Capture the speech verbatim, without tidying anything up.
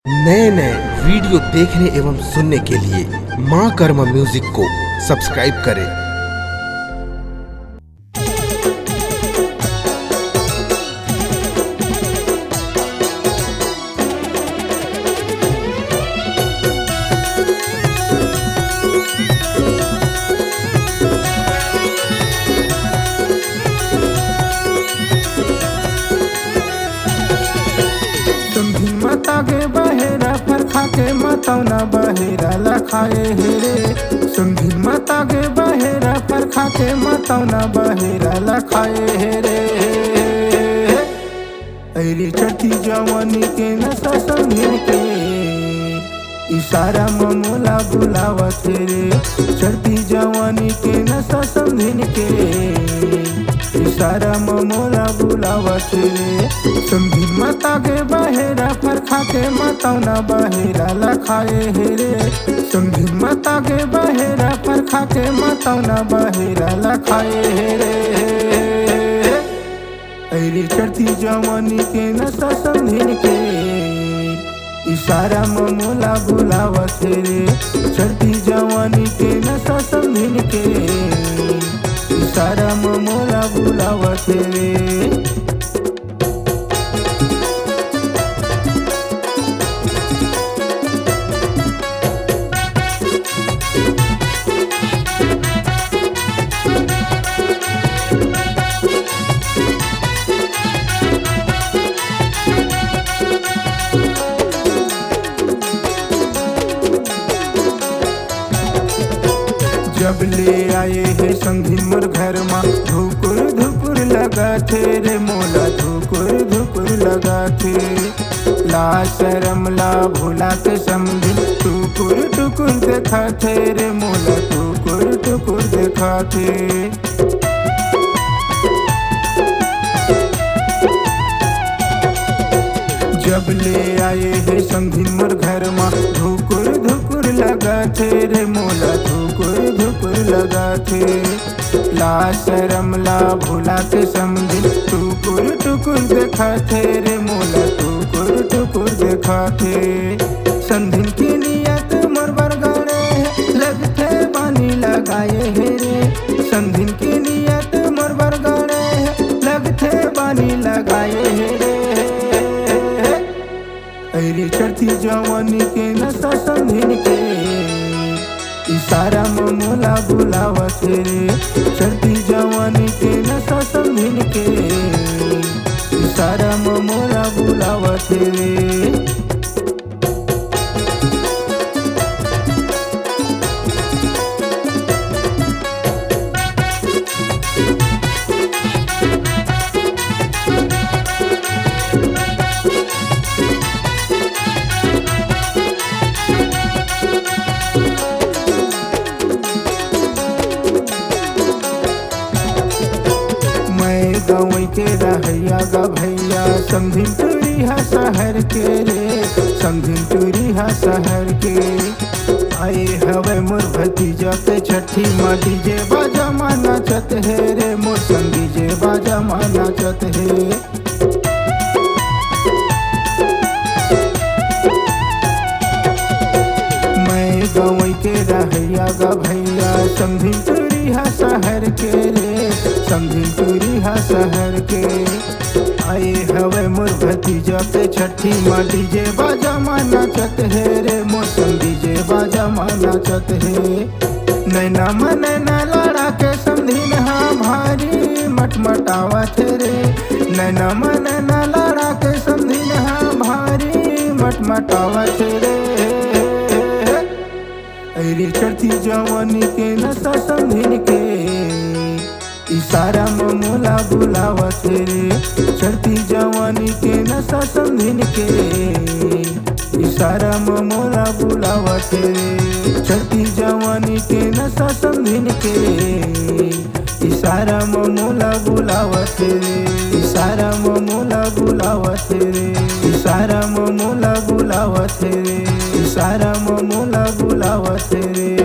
नए नए वीडियो देखने एवं सुनने के लिए माँ कर्मा म्यूजिक को सब्सक्राइब करें। संधिन मता गे बहेरा फरखा के मतौना बहेरा ला खाए हे रे। संधिन मता गे बहेरा फरखा के मतौना बहेरा ला खाए हे रे। अरे चढ़ती जवानी के नशा संधिन के इशारा म मोला बुलावत हे रे। चढ़ती जवानी के नशा संधिन के इशारा म मोला बुलावत हे रे। संधिन मता गे बहेरा फरखा के मतौना बहेरा ला खाए हे रे। संधिन मता गे बहेरा फरखा के मतौना बहेरा ला खाए हे रे। अरे चढ़ती जवानी के नशा संधिन के इशारा म मोला बुलावत हे रे। चढ़ती जवानी के नशा संधिन के इशारा म मोला बुलावत हे रे। जब ले आए हे संगी मोर घर मा, धुकुर धुकुर लगाथे रे मोला, धुकुर धुकुर लगाथे। ला शरम ला भुला के समधिन, टुकुर टुकुर देखाथे रे मोला, टुकुर टुकुर देखाथे। जब ले आए हे संधिन मोर घर मा, धुकुर धुकुर लगाथे रे मोला, धुकुर धुकुर लगाथे। ला शरम ला भुला के समधिन, टुकुर टुकुर देखाथे रे मोला, टुकुर टुकुर देखाथे। संधिन के नियत मोर बर गड़े हे, लगथे बानी लगाए हे रे। संधिन के नियत मोर बर गड़े हे, लगथे बानी लगाए हे रे। अरे चढ़ती जवानी के नशा संधिन के इशारा म मोला बुलावत हे रे। चढ़ती जवानी के नशा संधिन के इशारा म मोला बुलावत हे रे। मैं गंवई के रहइया गा भइया, समधिन टूरी हा सहर के रे, समधिन टूरी हा सहर के। आए हवय मोर भतीजा के छट्ठी मा, डीजे बाजा मा नाचत हे रे, मोर संग डीजे बाजा मा नाचत हे। मैं गंवई के रहइया गा भइया, समधिन टूरी हा सहर के रे, समधिन टूरी हा सहर के। आए हवय मोर भतीजा के छट्ठी मा, डीजे बाजा मा नाचत हे रे, मोर संग डीजे बाजा मा नाचत हे। नैना म नैना लड़ा के समधिन हा भारी मटमटावत हे रे। नैना म नैना लड़ा के समधिन हा भारी मटमटावत हे रे। अरे चढ़ती जवानी के नशा समधिन के इशारा म मोला बुलावत हे रे। चढ़ती जवानी के नशा समधिन के इशारा म मोला बुलावत हे रे। चढ़ती जवानी के नशा समधिन के इशारा म मोला बुलावत हे रे। इशारा म मोला बुलावत हे रे। इशारा म मोला बुलावत हे रे। इशारा म मोला बुलावत हे रे।